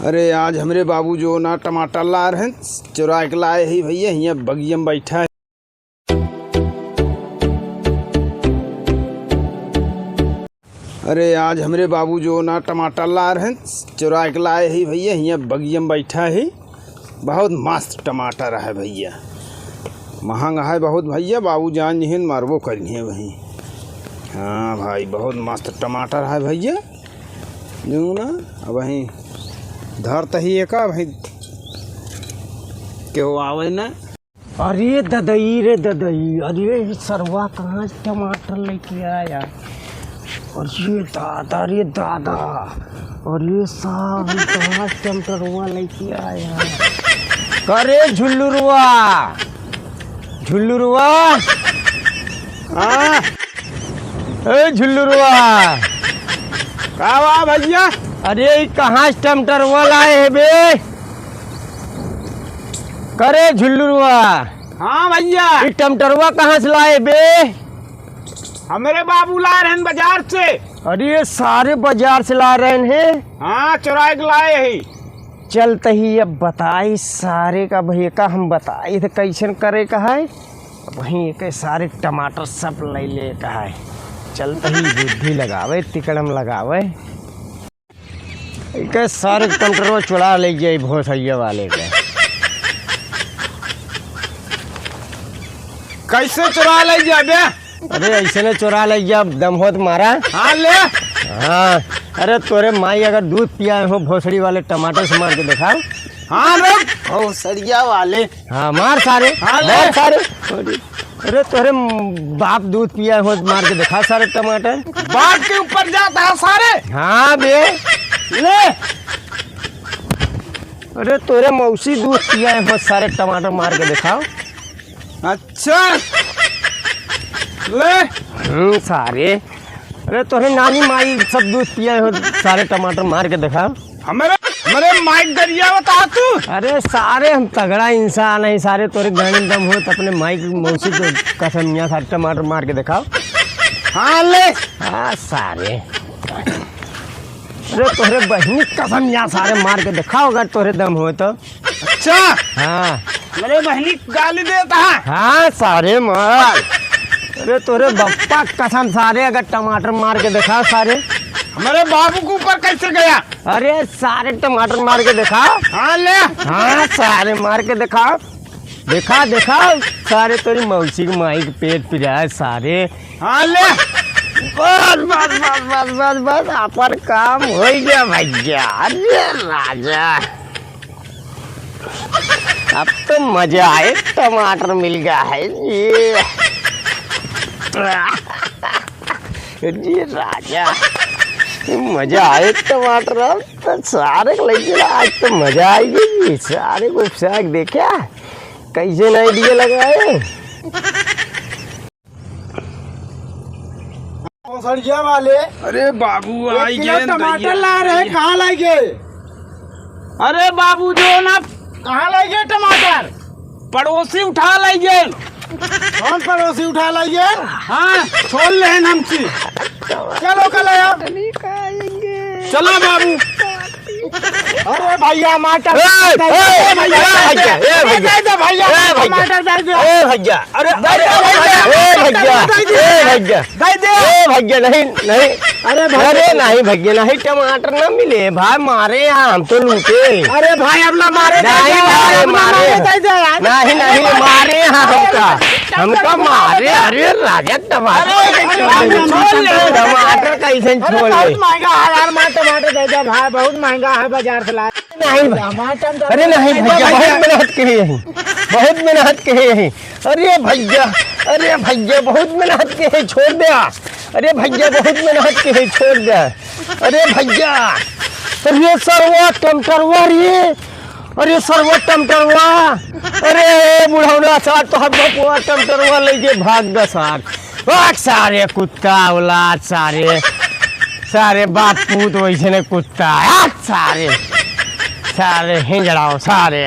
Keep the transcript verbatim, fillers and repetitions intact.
अरे, आज हमरे बाबू जो ना टमाटर ला रहे हैं, चुरा के लाए ही भइया, हियाँ बगिया में बैठा है। अरे, आज हमरे बाबू जो ना टमाटर ला रहे हैं, चुरा के लाए ही भइया, हियाँ बगिया में बैठा है। बहुत मस्त टमाटर है भइया, महंगा है बहुत भइया, बाबू जान जिहेन मारबो करिहें वहीं। हाँ भाई, बहुत मस्त टमाटर है भइया। जो ना, अब वहीं धरत ही एका, वहीं केहू आवे ना। अरे ददई रे ददई, अरे ई सरवा कहाँ से टमाटर लेके आया? अरे दादा रे दादा, अरे साहब, ई कहाँ से टमाटरवा लेके आया? करे झुल्लुरवा, झुल्लुरवा। हाँ। ए झुल्लुरवा। का बा भइया? अरे, ई कहाँ से टमाटरवा लाए है बे? करे झुल्लुरवा। हाँ भइया। ई टमाटरवा कहाँ से लाए बे? हमरे बाबू ला रहन बाजार से। अरे, सारे बाजार से ला रहन है? हाँ, चुराए के लाए ही। चलत ही अब बताई सारे का भइया का हम बताई थे कैसन करे का है। अब वहीं एक सारे टमाटर सब ले ले का है। चलत ही बुद्धि लगावे, तिकड़म लगावे। एक सारे टमाटर चुरा ले जाई भोसड़िया वाले के। कैसे चुरा ले जाबे? अरे, ऐसे ने चोरा लइ जा, दम होत मारा। हाँ, ले। हाँ, अरे, तोरे माई अगर दूध पिया हो, भोसड़ी वाले टमाटर से मार के देखा। हाँ, रे, भोसड़िया वाले। हाँ, मार सारे, हाँ, ले। मार सारे। अरे, अरे, तोरे बाप दूध पिया हो, मार के देखा सारे टमाटर। बाप के ऊपर जाता है सारे। हाँ, बे। ले। अरे, तोरे मौसी दूध पिया हो, सारे टमाटर मार के दिखाओ। अच्छा, ले। हम्म, सारे। अरे, तोरे नानी माई सब दूध पिया हो, सारे टमाटर मार के दिखाओ। हमरे, हमरे माइक दरिया बता तू। अरे, सारे हम तगड़ा इंसान है, सारे तोरे गाड़ी दम हो, तो अपने माइक मौसी को कसम या सारे टमाटर मार के दिखाओ। हाँ, ले। हाँ, सारे। अरे तोहरे बहिनी कसम या सारे मार के दिखाओ अगर तोहरे दम हो तो। अच्छा। हाँ। मेरे बहिनी गाली देता है। हाँ सारे मार। अरे तोहरे बप्पा कसम सारे अगर टमाटर मार के दिखाओ सारे। हमारे बाबू के ऊपर कैसे गया? अरे सारे टमाटर मार के दिखाओ। हाँ ले। हाँ सारे मार के दिखाओ। देखा, देखा, सारे तोरी मौसी के माई के पेट पिराए सारे। हाँ, ले। बस, बस, बस, बस, बस, बस, आपन काम होइ गया भइया। अरे राजा, अब तो मजा आए, टमाटर मिल गया है। ये, ये राजा, ये मजा आए टमाटर। अब तो सारे को लग गया, आज तो मजा आएगी। सारे को साग देखा। कैसे ना आइडिया लगाए? भोसड़िया वाले, अरे बाबू, एक आई किलो गए न टमाटर दैया। ला रहे, कहाँ लाई गए? अरे बाबू, जो ना, कहाँ लाई गए टमाटर? पड़ोसी उठा लाई गए। कौन पड़ोसी उठा लाई गए? हाँ, छोड़ ले हमसे। चलो, कल आओ। चला बाबू। अरे भइया, टमाटर ए, दे दे, ए, ए भइया, ए भइया, ए भइया, दे दे भइया, ए भइया, टमाटर दे दे। ए भइया, अरे, दे दे भइया, ए भइया, दे दे। ए भइया, दे दे। ए भइया, नहीं, नहीं। अरे भइया, अरे नहीं भइया, नहीं, टमाटर ना मिले भाई, मारे यहाँ हम तो लूटे। अरे भाई, अब ना मारे, नहीं, दे दे, मारे, अब ना मारे। मारे, दे दे यार। नहीं, नहीं, मारे यहाँ हमका, हमका मारे। अरे राजा, टमाटर अरे, कैसे अरे, छोड़ दे? छोड़ ले। टमाटर कैसे अरे, छोड़ बहुत ले? महंगा है यार, मार टमाटर दे दे भाई, बहुत महंगा है बाजार से लाए। नहीं भाई। टमाटर तो अरे नहीं भइया, बहुत मेहनत के है यही, बहुत मेहनत के है यही। अरे भइया, अरे भइया, बहुत मेहनत के है, छोड़ दे। अरे भइया, बहुत मेहनत के है, छोड़ दे। अरे भइया, अरे सरवा टमटरवा रे, अरे सरवा टमटरवा, अरे बुढ़ौना सार, तोहर बपुआ टमटरवा लेके भाग ग सार। भाग सारे कुत्ता औलाद सारे, सारे बाप पूत वैसे ने कुत्ता, आ सारे, सारे हिंजड़ाओ सारे।